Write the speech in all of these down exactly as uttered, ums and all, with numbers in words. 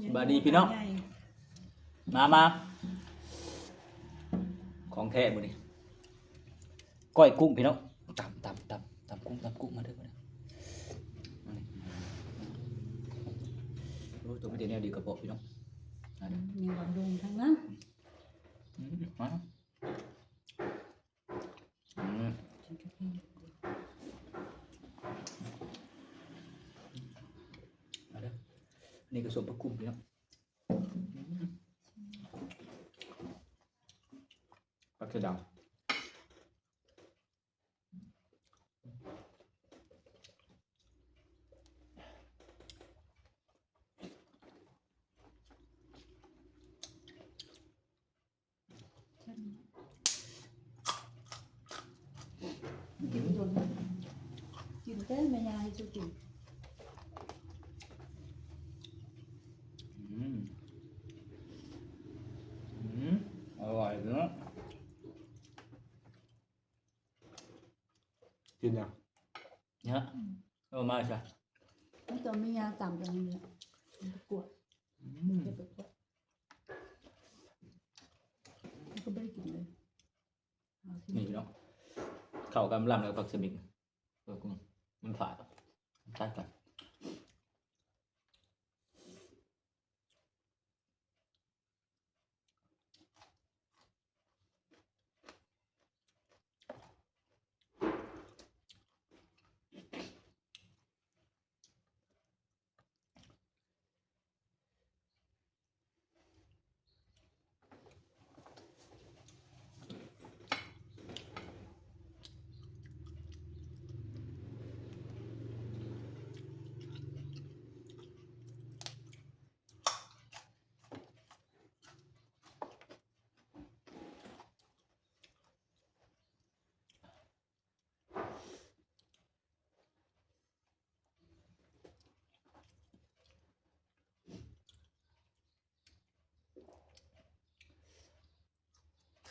สบายดีพี่น้อง มามา ของแท้มื้อนี้ ก้อยกุ้งพี่น้อง ตำ ตำ ตำ ตำกุ้ง ตำกุ้ง มาเด้อ มาเด้อ มาเด้อ โอ้ย ตัวไม่ได้แนวดีกระเพาะพี่น้อง มาเด้อ มีหวานดงทั้งนั้น อืม มา อืม มาเด้อ อันนี้ก็ส้มผักกุ้งพี่น้อง อืม ผักสะเดา กินโดน กินแต่แม่ยายจะกิน อืม อืม อร่อยเนาะ กินยัง เนี่ย เอามาใช่ แล้วตอนแม่ยายตำกันเนี่ย มันไปกวด อืม จะไปกวด มันก็ไม่ได้กินเลย เอาสิ นี่พี่น้อง เข้ากับลำแล้วผักสมิก เออ มันฝาด ใช่กัน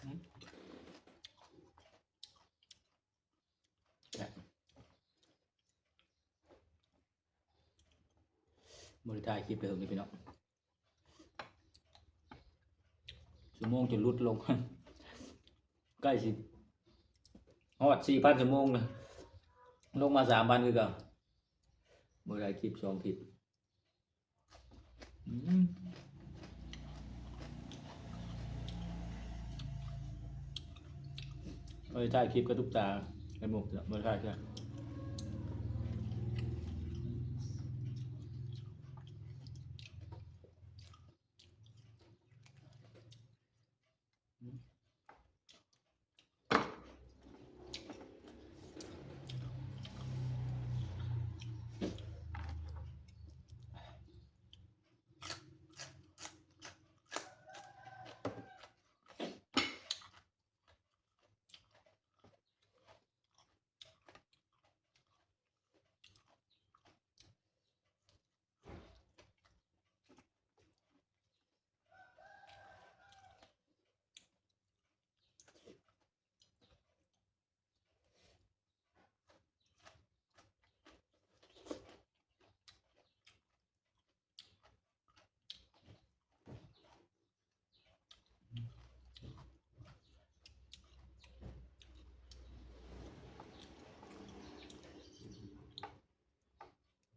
อืม แซ่บ บ่ได้ถ่ายคลิปเลยพี่น้อง ชั่วโมงจนลดลง ใกล้สิฮอดสี่พันชั่วโมงเลย ลงมาสามพันคือเก่า บ่ได้คลิปสองคลิป อืม บ่ได้ถ่ายคลิปกับตุ๊กตา ไข่มุก บ่ได้ถ่ายจ้ะ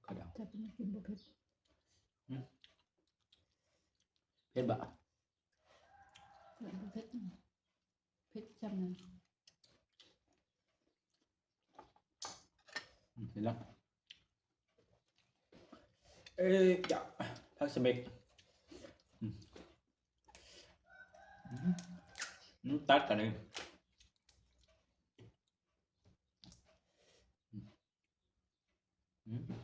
ข้าวดาว แต่เป็นกินบ่เผ็ด อืม เผ็ดบ่ เผ็ดบ่เผ็ด เผ็ดจำเลย อืม เห็นแล้ว เอ้ย จ้ะ ผักสะเม็ก อืม อืม อืม ตัดกันเลย อืม อืม อื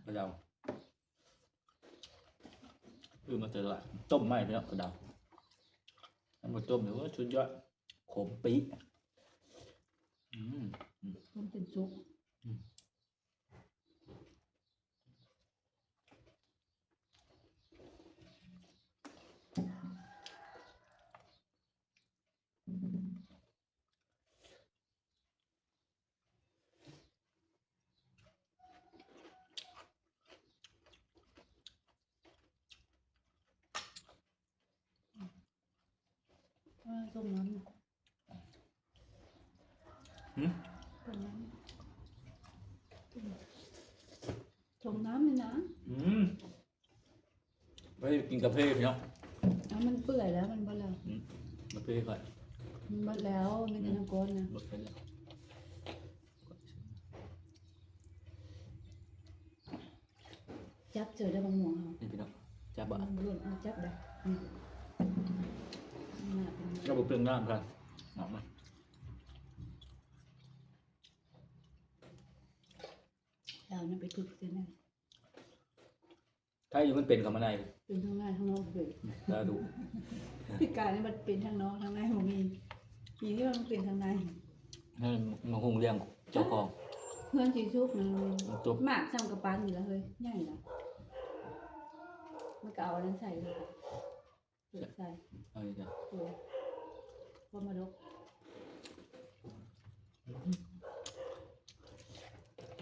กระเดา คือมาเจอละ ต้มไหม้ไปแล้วกระเดา น้ำมันต้มหรือว่าสุดยอด ขมปี๊ด อืม มันเป็นซุป ว่าต้มน้ำ หืม ต้มน้ำต้มน้ำนี่นะ อืม ไปกินกาแฟพี่น้อง แล้วมันเปื่อยแล้วมันเบดแล้ว อืม กาแฟก่อน มันเบดแล้วไม่ใช่น้ำก้อนนะ หมดไปแล้ว จับเจอได้บางหมวงเอา นี่พี่น้อง จับบ่ มันหล่นเอาจับได้นี่น่าเป็น ก็บอกเป็นน้ำกันออกมา เราเนี่ยไปฝึกเสียเนี่ย ถ้าอยู่มันเป็นกับมาใน เป็นทางในทางนอกเลย ถ้าดู พิการนี่มันเป็นทางนอกทางในมันมีมีที่มันเป็นทางใน นั่นมาหุงเลี้ยงเจ้าของ เพื่อนสีชุกมัน มันจบ หมากซ้ำกับปานอยู่แล้วเฮ้ยใหญ่ละมันก็เอาอันนั้นใส่เลยเปิดใส่ เอาเลยจ้ะ โอ้ยก็มาดก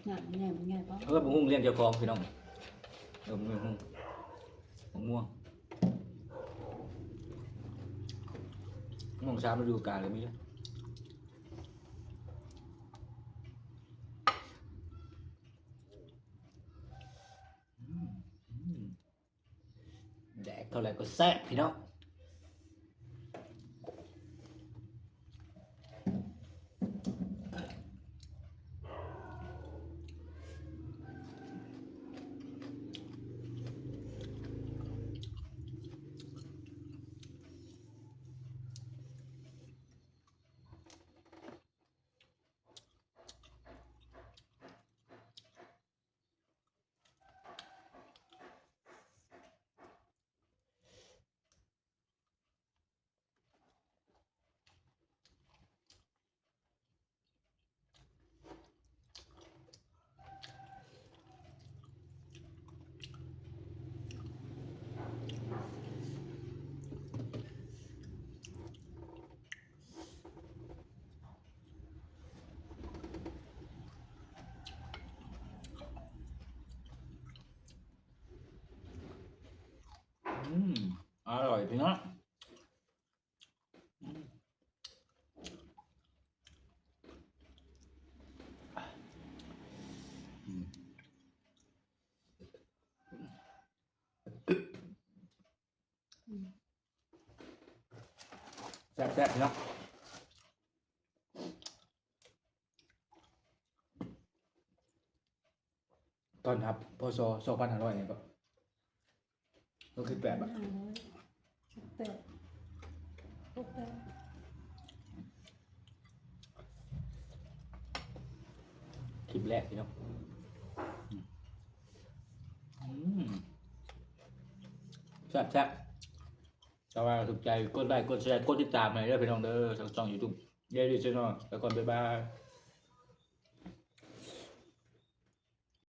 หนักมันใหญ่มันใหญ่ปะ เออมาหุงเลี้ยงเจ้าของพี่น้อง เออมาหุงมะม่วงมะม่วงช้าฤดูกาลเลยมีเยอะ แดกเท่าไหร่ก็แซ่บพี่น้อง อืม อร่อยพี่น้อง อืม อืม แซ่บๆเนาะ ตอนครับ พ.ศ. สองพันห้าร้อยเนี่ยก็ ก็คือแปดบาท ห้าร้อยแปดหกแปด คลิปแรกพี่น้อง อืม อืม แซ่บๆ ถ้าว่าถูกใจ กดไลค์ กดแชร์ กดติดตามให้ด้วยพี่น้องเด้อ ทางช่อง YouTube Daily Channel แล้วก่อน บ๊ายบาย